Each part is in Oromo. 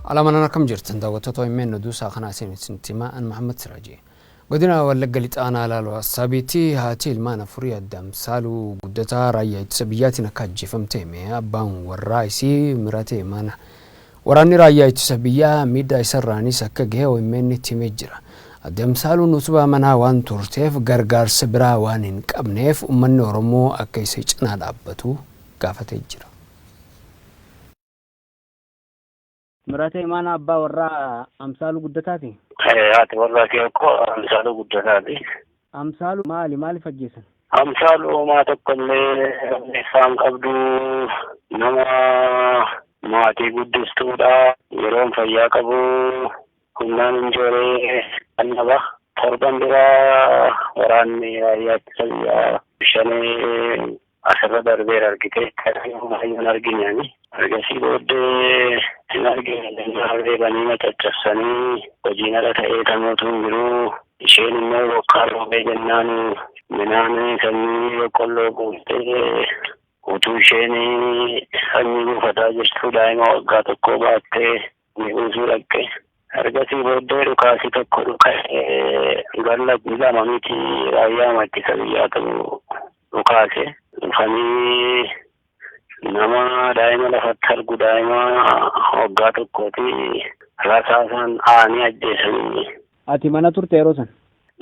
Alamanan akkam jirtan daawwattoota OMN oduu isaa kanaa isin isinitti himaa an Mahammad Siraaji. Godina Wallagga Lixaa Aanaa Laaloo Assaabiitti haati ilmaan afurii Aadde Amsaaluu Guddataa raayyaa ittisa biyyaatiin akka ajjeefamte hime abbaan warraa isii Miratee Imaanaa. Waraanni raayyaa ittisa biyyaa miidhaa isarraanis akka gahe OMN tti himee jira. Aadde Amsaaluun utubaa manaa waan turteef gargaarsa biraa waan hin qabneef ummanni Oromoo akka isa cinaa dhaabbatu gaafatee jira. Miratee Imaanaa abbaa warraa Amsaaluu Guddataati? Haati warraa kee koo Amsaaluu Guddataati. Amsaaluu maali maaliif ajjeesan? Amsaaluu homaa tokko illee balleessaa hin qabdu nama maatii guddistuudha. Yeroon fayyaa qabu humnaan injooree qannaba. Torban dura waraanni raayyaa ittisa biyyaa shanee asirra darbeera argite. Hin argine ani. Ergasii booddee hin argine jennaan reebanii na caccabsanii hojiin ala ta'ee tamuutu hin jiru. Isheen immoo bokkaa roobee jennaan midhaan sanyii boqqolloo buuftee utuu isheen sanyii buufataa jirtuu daa'ima waggaa tokkoo baattee ni buusuu dhaqxe. Ergasii booddee dhukaasi tokko dhuka'ee galla lama miti raayyaa ittisa biyyaatu dhukaase. Dhufanii nama daa'ima lafatti argu daa'ima waggaa tokkooti rasaasaan aanii ajjeesanii. Ati mana turte yeroo san?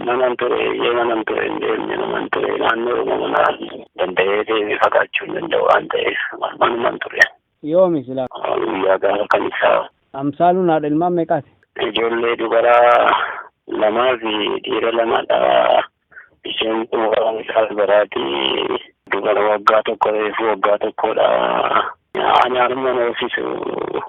Manan ture, eeyyee manan ture, hin deemne manan ture, naannoo manaa danda'ee deemee fagaachuu hin danda'u waan ta'eef manuman ture. Yoomi silaa? Guyyaa gaafa kan isaa. Amsaaluun haadha ilmaan meeqaati? Ijoollee dubaraa lamaa fi dhiira lamadha. Isheen xumuraan isaa dubaraati. Dubara waggaa tokko reefu waggaa tokkodha. Ani harma na hoosisu.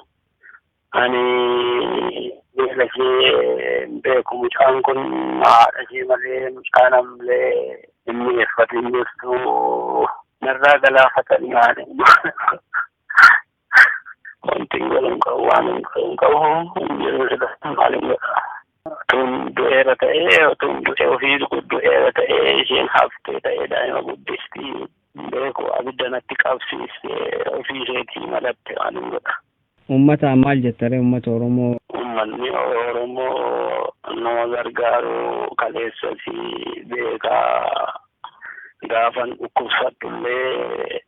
Ani beela ishee hin beeku. Mucaan kun haadha ishee malee mucaa namlee hin mi'eeffatin jirtu. Narraa galaafatanii haadha. Wanti hin godhu hin qabu, waan hin godhu hin qabu, hin jiru sila maal hin godha. Utuun du'eera ta'ee, utuun du'e ofii du'eera ta'ee, isheen haftee ta'ee daa'ima guddisti. Hin beeku abidda natti qabsiiste ofii isheetii malatte waan hin godha. Uummataan maal jettaree uummata Oromoo? Uummanni Oromoo nama gargaaru kaleessas beekaa gaafan dhukkubsadhullee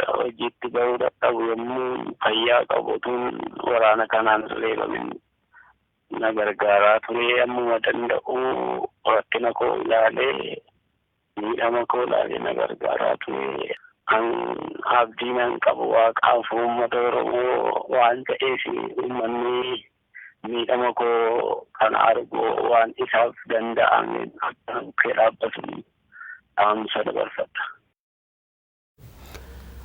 hojiitti bahuu dadhabu yommuu fayyaa qabu utuun waraana kanaan reebamin na gargaaraa ture ammuma danda'u rakkina koo ilaalee miidhama koo ilaalee na gargaaraa ture. An abdii nan qabu waaqaaf uummata Oromoo waan ta'eef uummanni miidhama koo kana argu waan isaaf danda'ame akka bukkee dhaabbatu dhaamsa dabarfadha.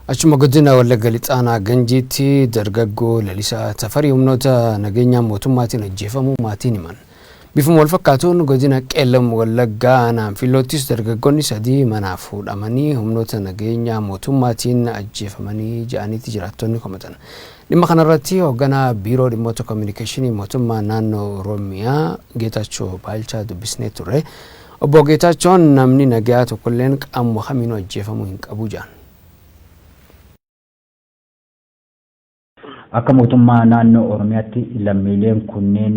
Achuma godina Wallagga Lixaa Aanaa Ganjiitti dargaggoo Lalisaa Tafarii humnoota nageenyaa mootummaatiin ajjeefamuu maatiin himan. Bifuma wal fakkaatuun godina Qeellam Wallaggaa Aanaa Anfiiloottis dargaggoonni sadii manaa fuudhamanii humnoota nageenyaa mootummaatiin ajjeefamanii ja'aniiti jiraattonni komatan. Dhimma kanarratti hoogganaa Biiroo Dhimmoota Kominikeeshinii Mootummaa Naannoo Oromiyaa Geetaachoo Baalchaa dubbisnee turre. Obbo Geetaachoon namni nagayaa tokkolleen qaamuma kamiinuu ajjeefamuu hin qabu jedhan. Akka mootummaa naannoo Oromiyaatti lammiileen kunneen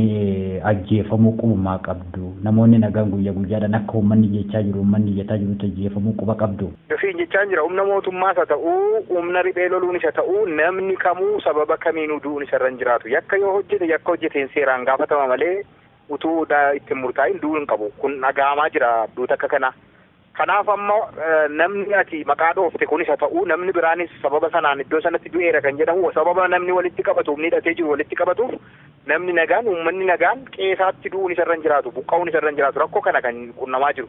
ajjeefamuu qubumaa qabdu. Namoonni nagaan guyya guyyaadhaan akka uummanni jechaa jiru uummanni iyyataa jirutti ajjeefamuu quba qabdu. Siin jechaan jira humna mootummaas haa ta'uu humna riphee loluunis haa ta'uu namni kamuu sababa kamiinuu du'uun isarra hin jiraatu. Yakka yoo hojjete yakka hojjeteen seeraan gaafatama malee utuu itti hin murtaa'in du'uu hin qabu. Kun dhaga'amaa jira duuta akka kanaa. Kanaaf amma namni ati maqaa dhoofte kunis haa ta'uu namni biraanis sababa sanaan iddoo sanatti du'eera kan jedhamu sababa namni walitti qabatu humni hidhatee jiru walitti qabatuuf namni nagaan uummanni nagaan qe'eesaatti du'uun isarra hin jiraatu buqqa'uun isarra hin jiraatu rakkoo kana kan qunnamaa jiru.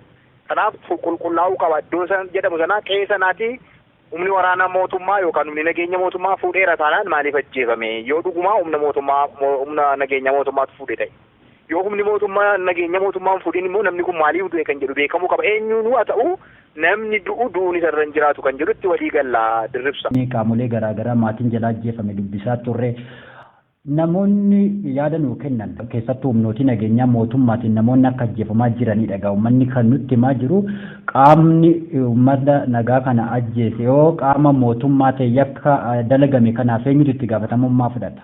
Kanaaf qulqullaa'uu qaba iddoo jedhamu sanaa qe'ee sanaatii humni waraana mootummaa yookaan humni nageenya mootummaa fuudheera taanaan maaliif ajjeefame yoo dhugumaa humna mootummaa humna nageenya mootummaatu fuudhe ta'e. Yoo humni mootummaa nageenya mootummaan fuudhin immoo namni kun maaliif du'e kan jedhu beekamuu qaba. Eenyuunuu haa ta'u namni du'u du'uun isarra hin jiraatu kan jedhutti walii galla Dirribsa. Qaamolee garaa garaa maatiin jalaa ajjeefame dubbisaa turre. Namoonni yaada nuu kennan keessattuu humnootii nageenyaa mootummaatiin namoonni akka ajjeefamaa jiranidha. Egaa uummanni kan nutti himaa jiru qaamni uummata nagaa kana ajjeese yoo qaama mootummaa ta'e yakka dalagame kanaaf eenyutu itti gaafatamummaa fudhata?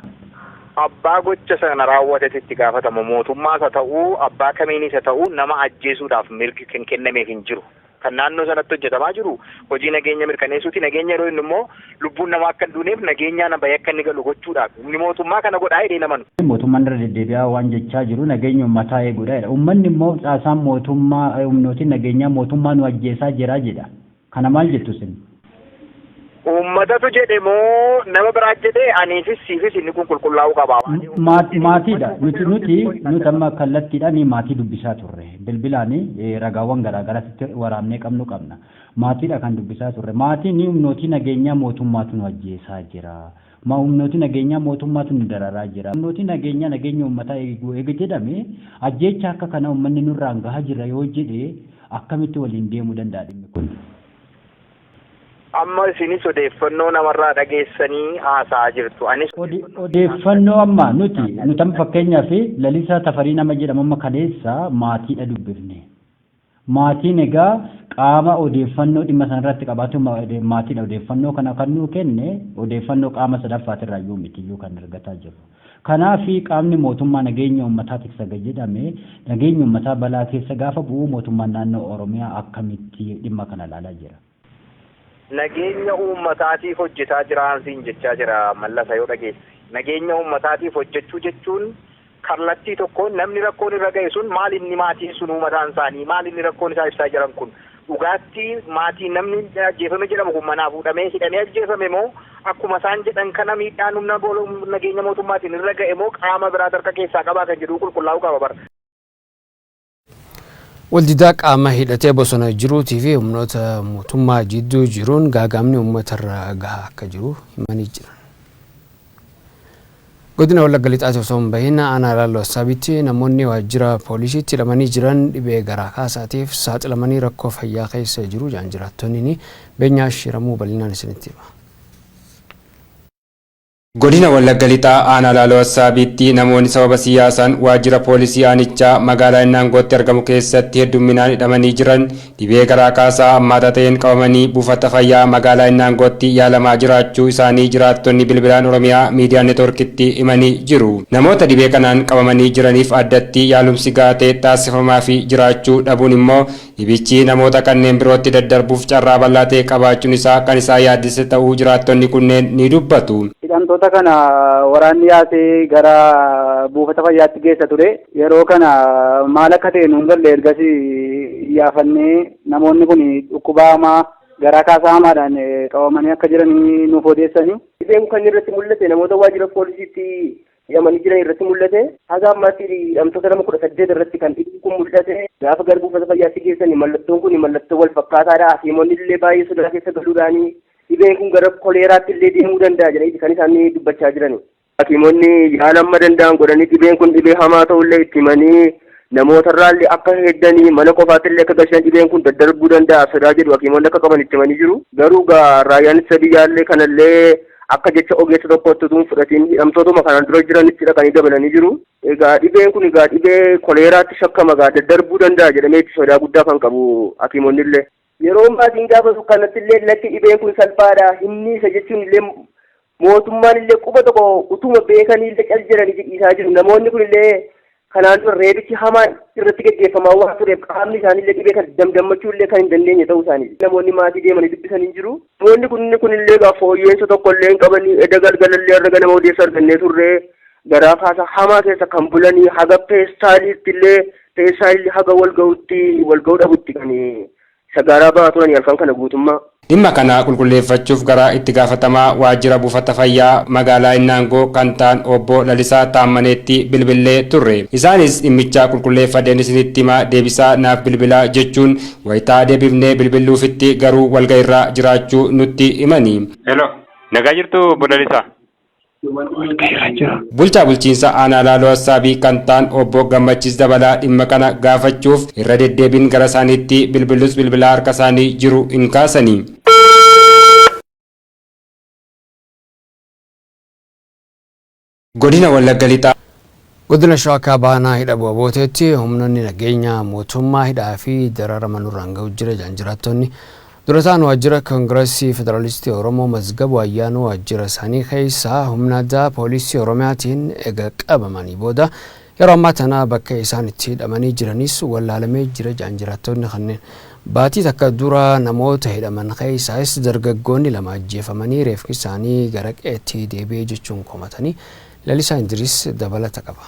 Abbaa gocha sana raawwatetti itti gaafatama. Mootummaas haa ta'uu, abbaa kamiinis haa ta'uu, nama ajjeesuudhaaf mirgi kan kennameef hin jiru. Kan naannoo sanatti hojjetamaa jiru hojii nageenya mirkaneessuuti. Nageenya yeroo inni immoo lubbuun namaa akka hin duuneef nageenyaan bahee akka inni galu gochuudhaaf humni mootummaa kana godhaa jedhee namanu. Mootummaan irra deddeebi'aa waan jechaa jiru nageenya uummataa eeguudha jedha. Uummanni immoo caasaan mootummaa humnootiin nageenyaa mootummaa nu ajjeesaa jira jedha. Kana maal jettu isin? Uummatatu jedhe moo nama biraa jedhe? Aniifis siifis inni kun qulqullaa'uu qaba. Maatiidha. Nuti amma kallattiidhaan maatii dubbisaa turre. Bilbilaan ragaawwan garaa garaatti waraabnee qabnu qabna. Maatiidha kan dubbisaa turre. Maatiin humnootii nageenyaa mootummaatu nu ajjeesaa jira. Humnootii nageenyaa mootummaatu nu dararaa jira. Humnootii nageenyaa nageenya uummataa eeguu eega jedhame, ajjeecha akka kana uummanni nurraan gahaa jira yoo jedhe, akkamitti waliin deemuu danda'a dhimmi kun? Amma isinis odeeffannoo namarraa dhageessanii haasa'aa jirtu. Anis Odeeffannoo amma nuti amma fakkeenyaaf Lalisaa Tafarii nama jedhamu amma kaleessa maatiidha dubbifne. Maatiin egaa qaama odeeffannoo dhimma sanarratti qabaatu, maatiidha odeeffannoo kana kan nuu kenne, odeeffannoo qaama sadaffaatirraa iyyuu miti iyyuu kan argataa jirru. Kanaaf qaamni mootummaa nageenya uummataa tiksa jedhame nageenya uummataa balaa keessa gaafa bu'u, mootummaan naannoo Oromiyaa akkamitti dhimma kana ilaalaa jira? Nageenya uummataatiif hojjetaa jiraansiin jechaa jira Mallasa yoo dhageesse. Nageenya uummataatiif hojjechuu jechuun kallattii tokkoon namni rakkoon irra ga'e sun maal, inni maatiin sun mataan isaanii maal, inni rakkoon isaa ibsaa jiran kun dhugaatti maatiin namni ajjeefame jedhamu kun manaa fuudhamee hidhamee ajjeefame moo, akkuma isaan jedhan kana miidhaan humna nageenya mootummaatiin irra ga'e moo, qaama biraa harka keessaa qabaa kan jedhu qulqullaa'uu qaba bara. Waldidaa qaama hidhatee bosona jiruutii fi humnoota mootummaa jidduu jiruun gaagaamni uummatarra gahaa akka jiru himanii jiran. Godina Wallagga Lixaatti osoo hin bahin aanaa Laalloo Assaabitti namoonni waajjira poolisiitti hidhamanii jiran dhibee garaa kaasaatiif saaxilamanii rakkoo fayyaa keessa jiru jaan jiraattonni. Beenyaa Shiramuu bal'inaan isinitti hima. Godina Wallagga Lixaa aanaa Laaloo Assaabiitti namoonni sababa siyaasaan waajjira poolisii aanichaa magaalaa Innaangootti argamu keessatti heddumminaan hidhamanii jiran dhibee garaa kaasaa hammaataa ta'een qabamanii buufata fayyaa magaalaa Innaangootti yaalamaa jiraachuu isaanii jiraattonni bilbilaan Oromiyaa Miidiyaa Neetworkitti himanii jiru. Namoota dhibee kanaan qabamanii jiraniif addatti yaalumsi gahaa ta'e taasifamaa fi jiraachuu dhabuun immoo dhibichi namoota kanneen birootti daddarbuuf carraa bal'aa ta'e qabaachuun isaa kan isaa yaaddise ta'uu jiraattonni kunneen ni dubbatu. Hidhamtoota kana waraanni yaasee gara buufata fayyaatti geessa ture. Yeroo kana maal akka ta'e nuun galle. Ergasii yaafannee namoonni kun dhukkuba hamaa garaa kaasaa hamaadhaan qabamanii akka jiranii nuuf odeessanii. Dhibeen kan irratti mul'ate namoota waajjira poolisiitti hidhamanii jiran irratti mul'ate. Haga ammaatti hidhamtoota nama 18 irratti kan dhibeen kun mul'ate. Gaafa gara buufata fayyaatti geessan mallattoon kun mallattoo wal fakkaataadha. Hakiimonni illee baay'ee sodaa keessa galuudhaanii dhibeen kun gara koleeraatti illee deemuu danda'a jedhanii kan isaan dubbachaa jiran. Hakiimonni yaala amma danda'an godhanii dhibeen kun dhibee hamaa ta'ullee itti himanii, namootarraa illee akka heddanii mana qofaatti illee akka galchan, dhibeen kun daddarbuu danda'a sodaa jedhu hakiimonni akka qaban itti himanii jiru. Garuu gaa raayyaan ittisa biyyaallee kanallee akka jecha ogeessa tokkotti utuu hin fudhatiin hidhamtootuma kanaan dura jiranitti dhaqanii dabalanii jiru. Egaa dhibeen kun egaa dhibee koleeraatti shakkama, egaa daddarbuu danda'a jedhamee itti sodaa guddaa kan qabu hakiimonni illee. Yeroo maatiin gaafatu kanatti illee lakki, dhibeen kun salphaadha, hinni isa jechuun illee mootummaan illee quba tokko utuma beekanii illee cal jedhanii dhiisaa jiru. Namoonni kun illee kanaan dura reebichi hamaan irratti gaggeeffamaa waan tureef qaamni isaanii illee dhibee kana damdammachuu illee kan hin dandeenye ta'uu isaanii. Namoonni maatii deemanii dubbisan hin jiru. Namoonni kun illee egaa fooyyeensa tokko illee hin qabanii. Edda galgalallee irra ganama odeessa argannee turre, garaa kaasa hamaa keessa kan bulanii, haga peestaaliitti illee peestaalii haga wal ga'utti wal ga'uu dhabutti kan sagaaraa ba'aa turanii halkan kana guutummaa. Dhimma kana qulqulleeffachuuf gara itti gaafatamaa waajjira buufata fayyaa magaalaa Innaangoo kan ta'an obbo Lalisaa Taammaneetti bilbillee turre. Isaanis dhimmicha qulqulleeffadheen isinitti himaa, deebisaa naaf bilbilaa jechuun wayitaa deebifnee bilbilluufitti garuu walga'iirra jiraachuu nutti himani. Hello, nagaa jirtu obbo Lalisaa? Bulchaa bulchiinsa aanaa Laaloo Assaabii kan ta'an obbo Gammachiis Dabalaa dhimma kana gaafachuuf irra deddeebiin gara isaaniitti bilbilus bilbila harka isaanii jiru hin kaasani. Godina Wallagga Lixaa. Godina Shawaa Kaabaa aanaa Hidhabuu Abooteetti humnoonni nageenya mootummaa hidhaa fi dararama nurraan gahu jira jedhan jiraattonni. Durataan waajjira Koongireesii Federaalistii Oromoo Mazgabuu Ayyaanuu waajjira isaanii keessaa humna addaa poolisii Oromiyaatiin ega qabamanii booda yeroo ammaa tana bakka isaan itti hidhamanii jiranis wallaalamee jira jedhan jiraattonni kanneen. Baatii takka dura namoota hidhaman keessaas dargaggoonni lama ajjeefamanii reefki isaanii gara qe'eetti deebi'ee jechuun komatanii. Lalisaa Indiriis dabalata qaba.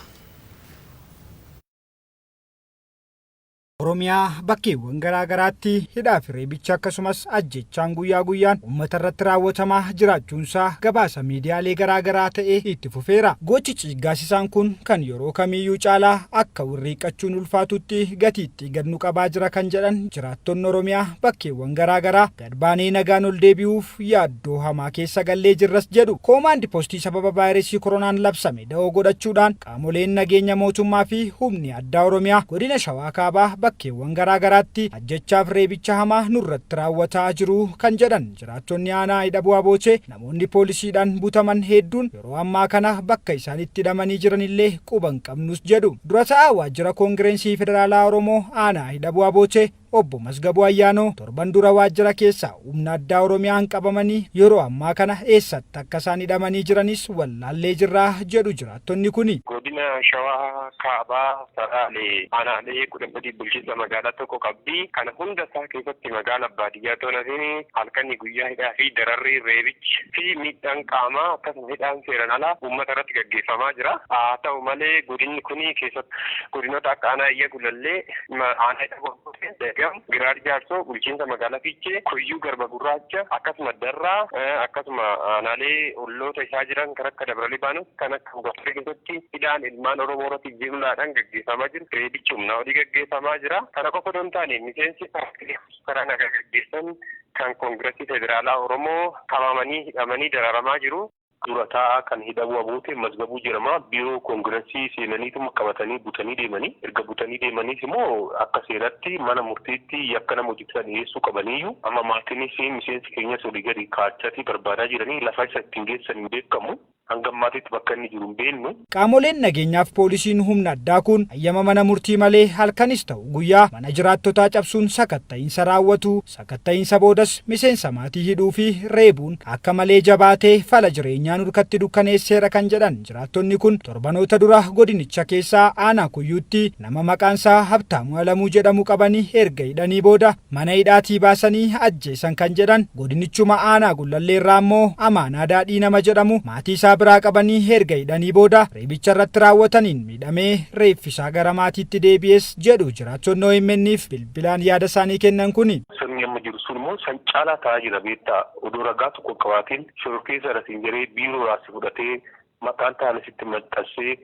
Oromiyaa bakkeewwan garaa garaatti hidhaa fi reebicha akkasumas ajjechaan guyyaa guyyaan uummata irratti raawwatamaa jiraachuunsaa gabaasa miidiyaalee garaa garaa ta'ee itti fufeera. Gochi ciiggaasisaan kun kan yeroo kamiyyuu caalaa akka wirriiqqachuun ulfaatutti gatiitti gad nu qabaa jira kan jedhan jiraattonni Oromiyaa bakkeewwan garaa garaa gad baanee nagaan ol deebi'uuf yaaddoo hamaa keessa gallee jirras jedhu. Koomaandi poostii sababa vaayirasii koronaan labsame da'oo godhachuudhaan qaamoleen nageenya mootummaa fi humni addaa Oromiyaa godina Shawaa Kaabaa bakkeewwan garaa garaatti ajjechaaf reebicha hamaa nurratti raawwataa jiru kan jedhan jiraattonni aanaa Hidhabuu Aboochee namoonni poolisiidhaan butaman hedduun yeroo ammaa kana bakka isaan itti hidhamanii jiranillee quba hin qabnus jedhu. Dura ta'aa waajjira Koongireensii Federaalaa Oromoo aanaa Hidhabuu Aboochee Obbo Mazgabuu Ayyaanoo torban dura waajjira keessaa humna addaa Oromiyaan qabamanii yeroo ammaa kana eessatti akka isaan hidhamanii jiranis wallaallee jirraa jedhu jiraattonni kuni. Godina Shawaa Kaabaa Salaalee aanaalee 13 bulchiinsa magaalaa tokko qabdi. Kana hunda isaa keessatti magaala baadiyyaa otoo hin hafin halkanii guyyaa hidhaa fi dararri, reebichi fi miidhaan qaamaa akkasuma hidhaan seeraan alaa uummata irratti gaggeeffamaa jira. Haa ta'u malee godinni kun keessatti godinoota akka aanaa Iyya Gulallee, aanaa Hidhabuu Abbootee, Dagam, Giraar Jaarsoo, bulchiinsa magaalaa Fiichee, Kuyyuu Garba Gurraacha akkasuma Darraa akkasuma aanaalee olloota isaa jiran kan akka Dabra Libaanos kan akka Hugataree keessatti hidhaan ilmaan Oromoo irratti jimlaadhaan gaggeeffamaa jiru. Reebichi humnaa olii gaggeeffamaa jira. Kana qofa otoo hin taane miseensi paartiilee karaa nagaa gaggeessan kan Koongiresii Federaalaa Oromoo qabamanii hidhamanii dararamaa jiru. Dura taa'aa kan Hidhabuu Abuutee Mazgabuu jedhama. Biiroo Koongirasii seenaniituma qabatanii butanii deemanii. Erga butanii deemaniis immoo akka seeratti mana murtiitti yakka nama hojjetan dhiyeessuu qabaniyyuu amma maatiinis miseensi keenyas olii gadi kaachatii barbaadaa jiranii lafa isa ittiin geessan hin beekamu. Hanga ammaatitti bakka inni jiru hin beeknu. Qaamoleen nageenyaaf poolisiin humna addaa kun hayyama mana murtii malee halkanis ta'u guyyaa mana jiraattotaa cabsuun sakatta'iinsa raawwatu. Sakatta'iinsa boodas miseensa maatii hidhuu fi reebuun akka malee jabaatee fala jireenyaa nurkatti dukkaneesseera kan jedhan jiraattonni kun torbanoota dura godinicha keessaa aanaa Kuyyuutti nama maqaansaa Habtaamuu Alamuu jedhamu qabanii erga hidhanii booda mana hidhaatii baasanii ajjeesan kan jedhan godinichuma aanaa Gullalleerraa immoo Amaanaa Daadhii nama jedhamu maatii isaa biraa qabanii erga hidhanii booda reebicha irratti raawwataniin miidhamee reeffisaa gara maatiitti deebi'es jedhu jiraattonni OMN'f bilbilaan yaada isaanii kennan kuni. Sirni amma jiru sun immoo san caalaa ta'aa jira beektaa odoo ragaa tokko hin qabaatiin shororkeessaadha siin jedhee biiroodhaa si fudhatee maqaan taane sitti maxxansee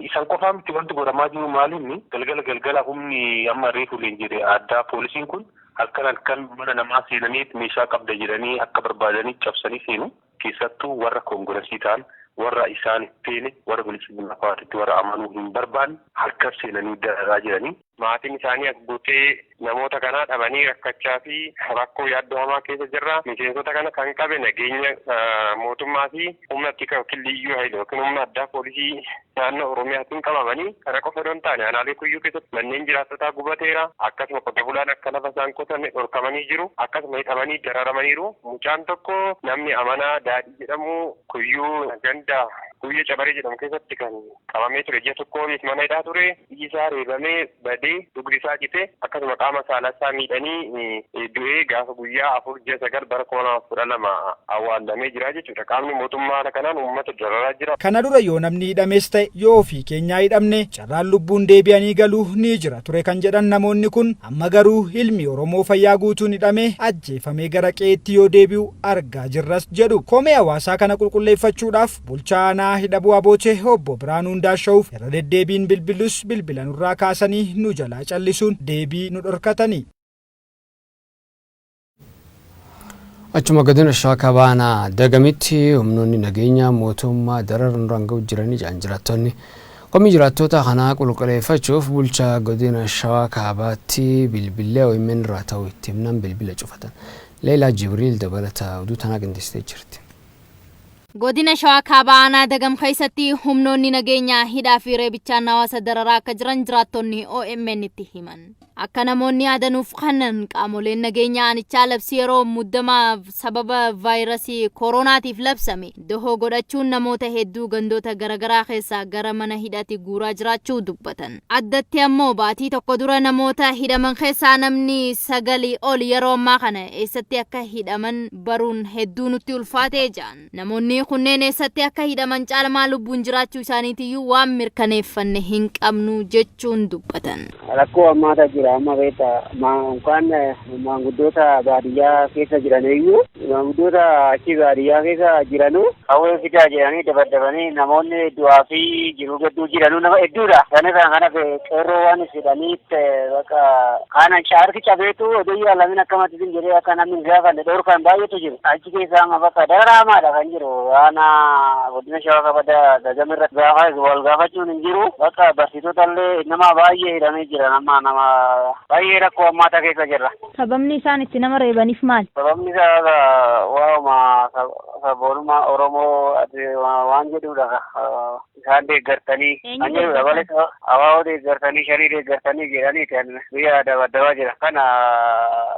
isaan qofaa miti wanti godhamaa jiru maalinni galgala galgala humni amma reefu jedhe addaa poolisiin kun halkan halkan mana namaa seenanii meeshaa qabda jedhanii akka barbaadanii cabsanii seenu keessattuu warra koongirasii ta'an warra isaan feene warra bilisummaa paartiitti warra amanuu hin barbaanne halkan seenanii dararaa jiranii. Maatiin isaanii as buutee namoota kanaa dhabanii rakkachaa fi rakkoo yaaddoo hamaa keessa jirra. Miseensota kana kan qabe nageenya mootummaa fi humna tika yookiin liyyuu hayil yookiin humna addaa poolisii naannoo Oromiyaatiin qabamanii kana qofa osoo hin taane aanaalee Kuyyuu keessatti manneen jiraattotaa gubateera. Akkasuma qote bulaan akka lafa isaan qotanne dhorkamanii jiru. Akkasuma hidhamanii dararamaniiru. Mucaan tokko namni Amanaa Daadhii jedhamu Kuyyuu ganda Guyyee Cabaree jedhamu keessatti kan qabamee ture ji'a tokko oliif mana hidhaa ture. Iji isaa reebamee badee dugdi isaa cite akkasuma qaama saalaa isaa miidhanii du'ee gaafa guyyaa 4 ji'a 9 bara 2012 awwaallamee jira jechuudha. Qaamni mootummaa haala kanaan uummata dararaa jira. Kana dura yoo namni hidhames ta'e yoo ofii keenyaa hidhamne carraan lubbuun deebi'anii galuu ni jira ture kan jedhan namoonni kun amma garuu ilmi Oromoo fayyaa guutuun hidhamee ajjeefamee gara qe'eetti yoo deebi'u argaa jirras jedhu. Komee hawaasaa kana qulqulleeffachuudhaaf bulchaa aanaa Hidhabuu Aboochee obbo Birhaanuu Ndaashawuuf irra deddeebiin bilbilus bilbila nurraa kaasanii nu jalaa callisuun deebii nu dhorkatani. Achuma godina Shawaa Kaabaa aanaa Dagamitti humnoonni nageenya mootummaa darara nurraan ga'u jiranii jedhan jiraattonni. Komii jiraattota kanaa qulqulleeffachuuf bulchaa godina Shawaa Kaabaatti bilbillee OMN irraa ta'uu itti himnaan bilbila cufatan. Leelaa Jibriil dabalata oduu tanaa qindeessitee jirti. Godina Shawaa Kaabaa Aanaa Dagam keessatti humnoonni nageenyaa hidhaa fi reebichaan hawaasa dararaa akka jiran jiraattonni OMN itti himan. Akka namoonni yaadanuuf kanan qaamoleen nageenyaa aanichaa labsii yeroo muddamaa sababa vaayirasii kooronaatiif labsame dahoo godhachuun namoota hedduu gandoota garaagaraa keessaa gara mana hidhaatti guuraa jiraachuu dubbatan. Addatti ammoo baatii tokko dura namoota hidhaman keessaa namni 9 ol yeroo ammaa kana eessatti akka hidhaman baruun hedduu nutti ulfaatee jiran. Namoonni kunneen eessatti akka hidhaman caalmaa lubbuun jiraachuu isaaniitiyyuu waan mirkaneeffanne hin qabnu jechuun dubbatan. Rakkoo ammaata jira amma beektaa maankaan maanguddoota baadiyyaa keessa jiran iyyuu maanguddoota achi baadiyyaa keessa jiranu qawwee fidaa jedhanii dabadabanii namoonni du'aa fi jiruu gidduu jiranu nama hedduudha. Sanirraan kan hafe qeerroo waan fidanii bakka kaana harki cabeetu oduu alamin akkamatti sin jedhee akka namni hin gaafanne dhorkan baay'eetu jiru. Achi keessa amma bakka dararaamaadha kan jiru. Waan godina Shawaa Kaabaa Dagam irratti gaafa wal gaafachuun hin jiru. Bakka barsiisota illee nama baay'ee hidhamee jira nama nama baay'ee rakkoo ammaata keessa jirra. Sababni isaan itti nama reebaniif maali? Sababni isaa waa'uma sabboonummaa Oromoo waan jedhudha. Isaan deeggartanii kan jedhudha malee abaaboo deeggartanii shanii deeggartanii jedhanii kan biyya dabaddabaa jira. Kana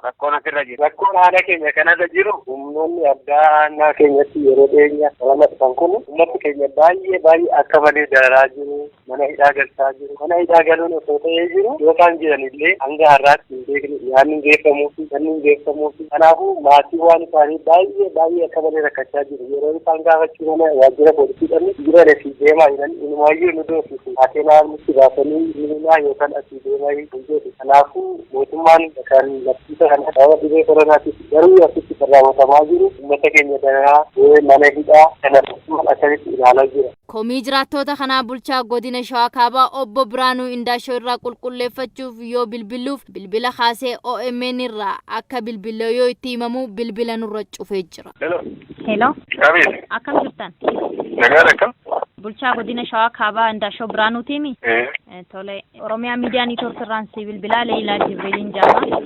rakkoon asirra jira. Rakkoon haala keenya kanarra jiru humnoonni addaa aanaa keenyatti yeroo dhiyeenya lama dhufan kun uummata keenya baay'ee baay'ee akka malee dararaa jiru. Mana hidhaa galchaa jiru. Mana hidhaa galuun osoo ta'ee jiru yookaan jiran illee hanga har'aatti hin beekne nyaanni hin geeffamuufi manni hin geeffamuufi. Kanaafuu maatii waan isaanii baay'ee baay'ee akka malee rakkachaa jiru. Yeroo isaan gaafachuu mana waajjira poolisii dhabne jiran asii deemaa jiran inumaayyuu nu doofisu. Haakenaa nutti baasanii minaa yookaan asii deemaa hin jedhu. Kanaafuu mootummaan kan labsiisa kana sababa dhibee koronaatiif garuu asitti kan raawwatamaa jiru uummata keenya dararaa mana hidhaa kana mootummaan akkamitti ilaalaa jira. Komii jiraattota kanaa bulchaa godina Shawaa Kaabaa obbo Biraanuu Indaashoo irraa qulqulleeffachuuf yoo bilbiluuf bilbila kaasee OMN irraa akka bilbila yoo itti himamu bilbila nurra cufee jira. Hello. Abeet. Akkam jirtan? Nagaan akkam? Bulchaa godina Shawaa Kaabaa Indaashoo Biraanuutiimi? Tole. Oromiyaa Miidiyaa Niitoork irraan si bilbilaa Leeyilaa Jibriiliin jedhama.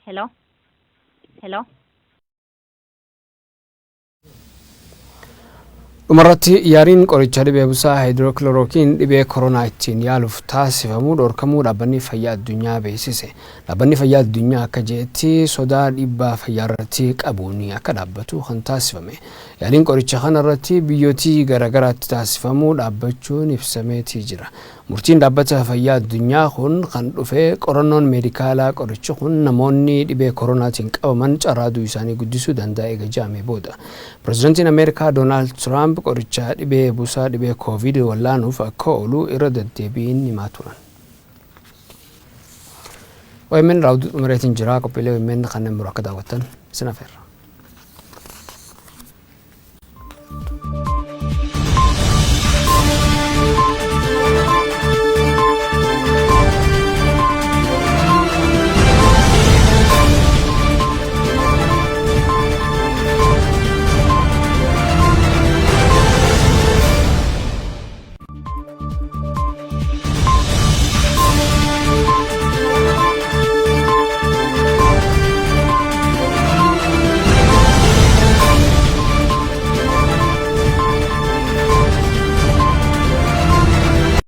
Hello. Hello. Dhumarratti yaaliin qoricha dhibee busaa haayidrookiloorookiin dhibee koronaa ittiin yaaluuf taasifamu dhorkamuu dhaabbanni fayyaa addunyaa beeksise. Dhaabbanni fayyaa addunyaa akka jedhetti sodaa dhiibbaa fayyaa irratti qabuun akka dhaabbatu kan taasifame. Yaaliin qoricha kana irratti biyyootii garaagaraatti taasifamu dhaabbachuun ibsameetii jira. Murtiin dhaabbata fayyaa addunyaa kun kan dhufe qorannoon meedikaalaa qorichi kun namoonni dhibee koronaatiin qabaman carraa du'uu isaanii guddisuu danda'a eega jedhamee booda. Pireezidantiin Ameerikaa Doonaald Tiraamp qoricha dhibee busaa dhibee koovid wallaanuuf akka oolu irra deddeebiin himaa turan. OMN raawwatu xumureetiin jira qophiilee OMN kanneen biroo akka daawwattan isin affeerra.